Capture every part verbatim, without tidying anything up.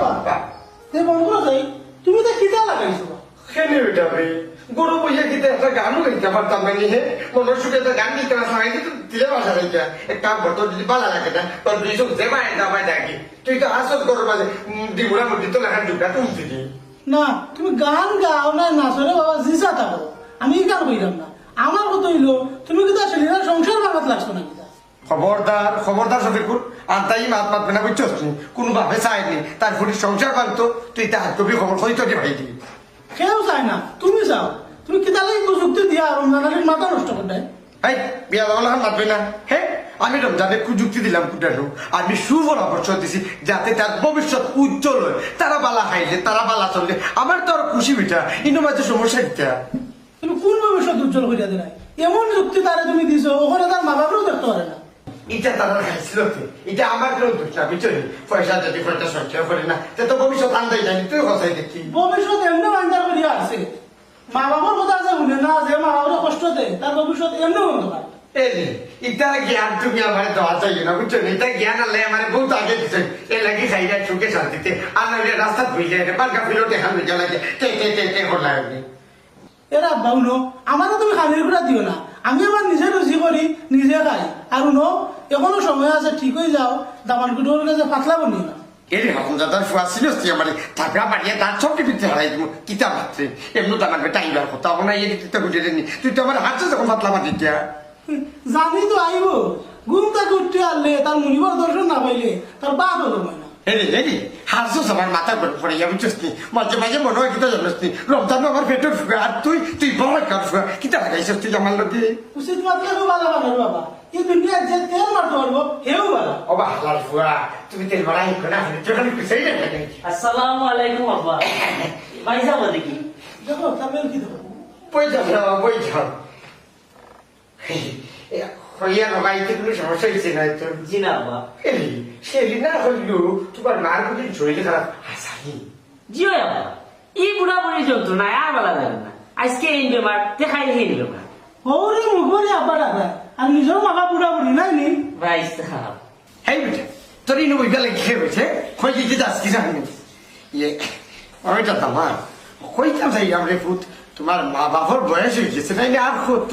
বাবা, তে বন্ধ করো যাই, তুমি তো কিতা লাগাইছো? কেনে বেটা রে, গরু বইয়া কিতা একটা গানও গাইতাম পারতাম না নি হে? মনর সুখে একটা গান গাইতাম না, সারাই দিতে দিলে বাসা যাইতা। এক কাম কর, তোর যদি ভালা লাগে না, তোর দুই চোখ যে বাইরে যা বাইরে দেখি। তুই তো আসত গরুর মাঝে, উম, ডিমুরা মুরগি তো লেখান ঢুকা তুলছি রে। না, তুমি গান গাও না, নাচো রে বাবা, জিসা থাকো। আমি এই গান কইলাম না। আমার কথা হইলো, তুমি কিতা সেলিনার সংসার ভাঙাত লাগছো না কিতা? খবরদার, খবরদার শফিকুল, আন্তাই মাত মাতবে না, বুঝছস নি? কোনো বাপে চায়নি তার ফুরির সংসার ভাঙতো, তুই তার কবি খবর হইতো রে ভাই দি। কেউ চায় না, তুমি চাও। তুমি কিতা লাগি কুযুক্তি দিয়া রমজান আলীর মাথা নষ্ট করবে? এই, বিয়া বাবা লাখান মাতবে না। হে, আমি রমজানে কুযুক্তি দিলাম কুটানো। আমি সুপরামর্শ দিছি যাতে তার ভবিষ্যৎ উজ্জ্বল হয়। তারা বালা খাইলে, তারা বালা চললে, আমার তো আর খুশি বেটা। ইনো মাঝে সমস্যা কিতা? তুমি কোন ভবিষ্যৎ উজ্জ্বল করিয়া দিলাই? এমন যুক্তি তারে তুমি দিছো, ওখানে তার মা বাপরেও দেখতে পারে না। এটা তারা খাইছিল তে। এটা আমার কোনো দোষ না, বুঝছো নি? পয়সা যদি পয়সা সঞ্চয় করে না, তে তো ভবিষ্যৎ আন্দাই জানি, তুই কথাই দেখি। ভবিষ্যৎ এমনি আন্দার করিয়া আছে। মা বাবার কথা আছে শুনে না, যে মা বাবার কষ্ট দেয়, তার ভবিষ্যৎ এমনি অন্ধকার। এই রে, ইতা জ্ঞান তুমি আমারে দেওয়া চাইও না, বুঝছো নি? ইতা জ্ঞান আল্লাহ আমারে বহুত আগে দিছে। এর লাগি খাইরা সুখে শান্তিতে, আর নাহলে রাস্তা ভুলে যায়, বালকা ফিরতে হান হয়ে লাগে, তে, তে, তে, তে, হলা এমনি। এরা আব্বা, হুনো, আমারে তুমি খানির গুড়া দিও না। আমি আমার নিজে রুজি করি, নিজে খাই। আর হুনো, এখনো সময় আছে, ঠিক হয়ে যাও, দামান কুটুমর কাছে পাতলা বনিও না। এরে হারামজাদার ফুয়া, সিরিয়াসলি আমারে থাপড়া মারিয়া দাঁত সব টিপিতে হারাই দিব। কিতা মাত্রে? এমনি তো আমার বেটা আইবার কথা, ওনা এই দিতে তো হুজুরে নি। তুই তো আমার হাতে যখন পাতলা মারি দিয়া। জানি তো আইব, ঘুম থেকে উঠতে আনলে, তার মুনিবর দর্শন না পাইলে, তার বাদ হলো ময়না। এরে, এরে, হাসছস আমার মাথা গরম করে, ইয়া বুঝছস নি? মাঝে মাঝে মনে হয় কিতা জানোস নি? রমজান আমার পেটর ফুয়া, আর তুই, তুই বড় কার ফুয়া। কিতা লাগাইছস তুই আমার লগে? উচিত মাতলে খুব ভালো বানার বাবা। এই দুনিয়ার যে তেল মারতে পারবো, হেও ভালো। ও বা হালার ফুয়া, তুমি তেল মারা হিকো না, তুমি তো খালি পিছাই না কেন? আসসালামু আলাইকুম আব্বা। ভাই সাহেব দেখি। দেখো, তামিল কি দেখো? বই যাও, বই যাও। এ, হইয়া বাবা, এতে কোনো সমস্যা হয়েছে না তো? জি না আব্বা। এই, সেলিনা হইল তোমার মার বুঝি শরীর খারাপ আসানি? জি হয় আব্বা, এই বুড়া বুড়ি যন্ত্রণায় আর ভালা লাগে না। আজকে এই বেমার, তে খাইলে এই বেমার। ওরে মুখরে আব্বা দাদা, আর নিজের বাবা বুড়া বুড়ি নাই নি? ভাই সাহেব। হেই বেটা, তোর ইনো বইবা লাগি কে কইছে? কই দিতে যাস কি জানি? ইয়ে, ওইটা তো আমার। কইতাম চাই আমরা পুত, তোমার মা বাবার বয়স হয়ে গেছে, তাইলে আর কত?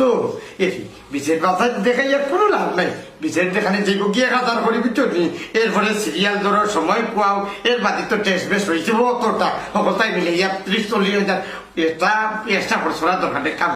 এ, বিচের বাজার দেখাইয়া কোনো লাভ নাই। বিচের দেখানে যাইব কি এক হাজার করি বুঝছো নি? এরপরে সিরিয়াল ধরো, সময় কুয়াও, এর বাদে তো টেস্ট বেশ হয়েছে অতটা। হকলতাই মিলে ইয়া ত্রিশ চল্লিশ হাজার। এটা এক্সট্রা খরচ করার দরকার নেই, কাম